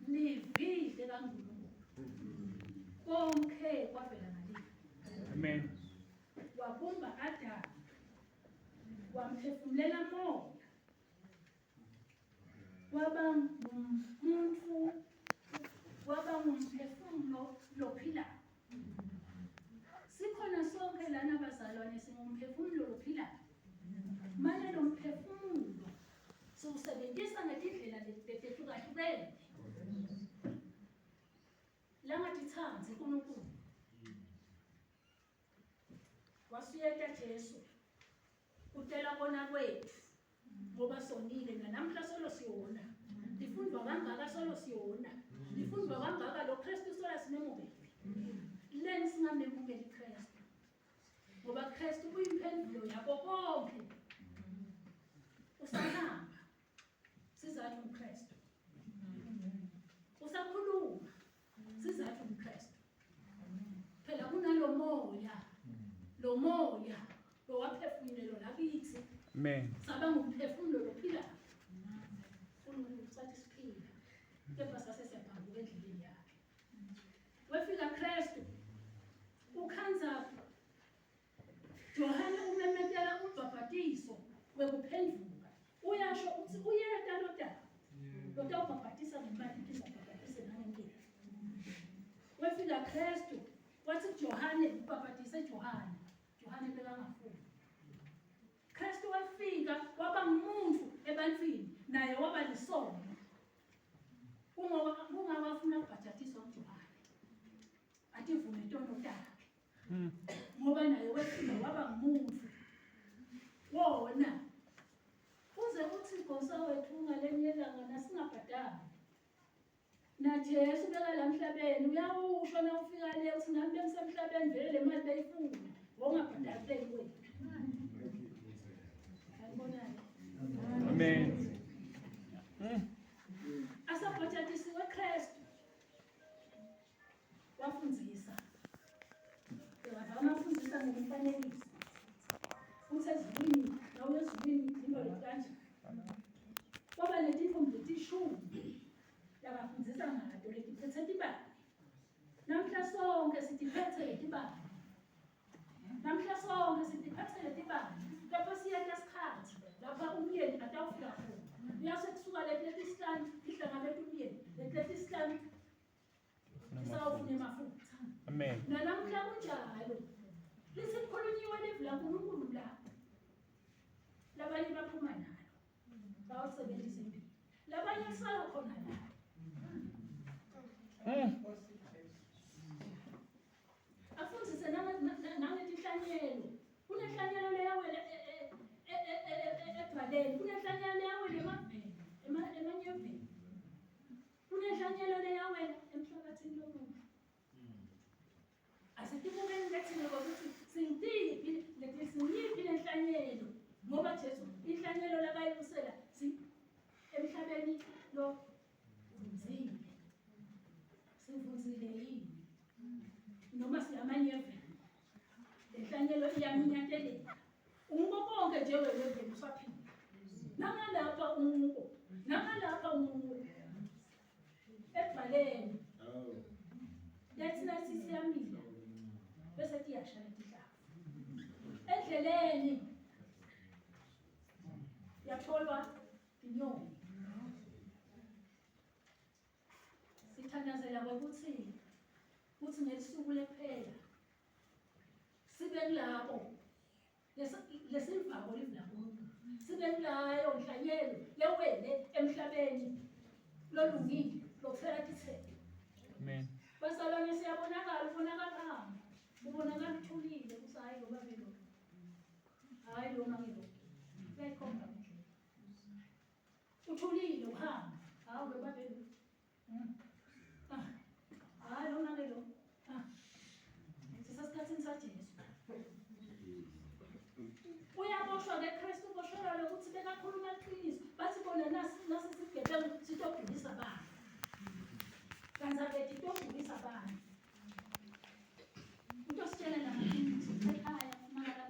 Livi likaNkulunkulu. Konke kwavela ngalivi. Amen. Wabumba Adamu. Wamphefumulela moya. Waba ngumuntu, waba ngumphefumulo lophilayo. Sikhona sonke lana bazalwane, singumphefumulo lophilayo. Manje lo mphefumulo siwusebenzisa ngetindlela letehlukahlukene. Langatithandi uNkulunkulu. Wasiyeta Jesu utela kona kwethu ngoba sonile nanamhla solo siyona. Lifundwa kangaka solo siyona. Lifundwa kangaka lo Kristu sola simemukele. Leni singamemukeli Kristu. Ngoba Kristu uyimphendulo yako konke. Usahamba. Sizathu uKristu. Usakhuluma. Sizathu uKristu. Phela kunalomoya. Lo moya lowaphefumulelwa lakithi. Amen. Saba ngumphefumulo lophilayo. uNkulunkulu sathi siphila. Kepha sase siyaphambuka endleleni yakhe. Wefika Kristu. Ukhanza Johane umemetela umbhabhatiso wekuphenduka. Uyasho uthi uyeta lodaba. Lotawubhabhatisa ngemali phinde abhabhatise nangemlilo. Wefika Kristu wathi kuJohane ubhabhatise Johane. Johane bekangafuni. Kristu wafika waba ngumuntu ebantwini naye waba lisono. Kungoba afuna ukubhajatiswa uJohane. Ativume tono takhe. Ngoba naye wefika waba ngumuntu. Wona uze uthi gosa wethu ngalenye ilanga nasingabhadali. Na Jesu beka la emhlabeni uyawusho na ufika le uthi nami bengisemhlabeni vele le mali beyifuna wawungabhadali leni wena. Ayibonani. Amen. Asabhajatisiwe Kristu. Wafundzisa. Uyavama ukufundisa ngemifanekiso. Uthi ezulwini, nawe ezulwini into kanje. Kwaba netintombi letishumi labafundisa ngato letiphethe tibane. Namhla sonke sitiphethe letibane. Namhla sonke sitiphethe letibane. Lapho siyeta isikhathi lapha umyeni atawufika khona. Uyase kusuka leti letisihlanu tihlangabeta umyeni. Leti letisihlanu tisawufuna emafutha. Amen. Nanamhla kunjalo. Lithi kukhulunyiwe livi laNkulunkulu lapho. Labanye baphuma nalo. Bawusebenzisa empini. Labanye kusala khona la. Afundise nangetinhlanyelo. Kunenhlanyelo leyawela edwaleni, kunenhlanyelo leyawela emaveni, emanyeveni. Kunenhlanyelo leyawela emhlabathini lomuhle. Asitibukeni lethina ngokuthi singiphi singiphi lenhlanyelo ngoba Jesu inhlanyelo labayibusela emhlabeni lo vunzile. Sivunzile yini? Noma siyamanyeveni. Lenhlanyelo iyaminyateleka. Ungubo konke nje wena eveni usaphila. Nangalapha ungubo. Nangalapha ungubo. Edwaleni. Yathi nathi siyamila. Bese tiyasha letihlahla. Endleleni yatholwa inyoni. Sithandazela ukuthi kuthi ngelisuku lephela sibe kulabo lesivako livi laNkulunkulu sibe kulayo nhlanyelo lewele emhlabeni lolungile lokuthela tithelo. Amen. Bazalwane siyabonakala, ubonakala hamba, ubonakala uthulile ukuthi hayi lo babe lo, hayi lo make lo, uyayikhomba indlela. Uthulile uhamba, hawu lo babe lo. Ah, hayi lo make lo. Ah. Sisesikhathini saJesu. Uyaboshwa ke Kristu uboshelwa lokuthi bekakhuluma iqiniso. Bathi bona nasi nasi sigebengu sitobhubhisa abantu. Kanti ake titobhubhisa abantu. Utositshela la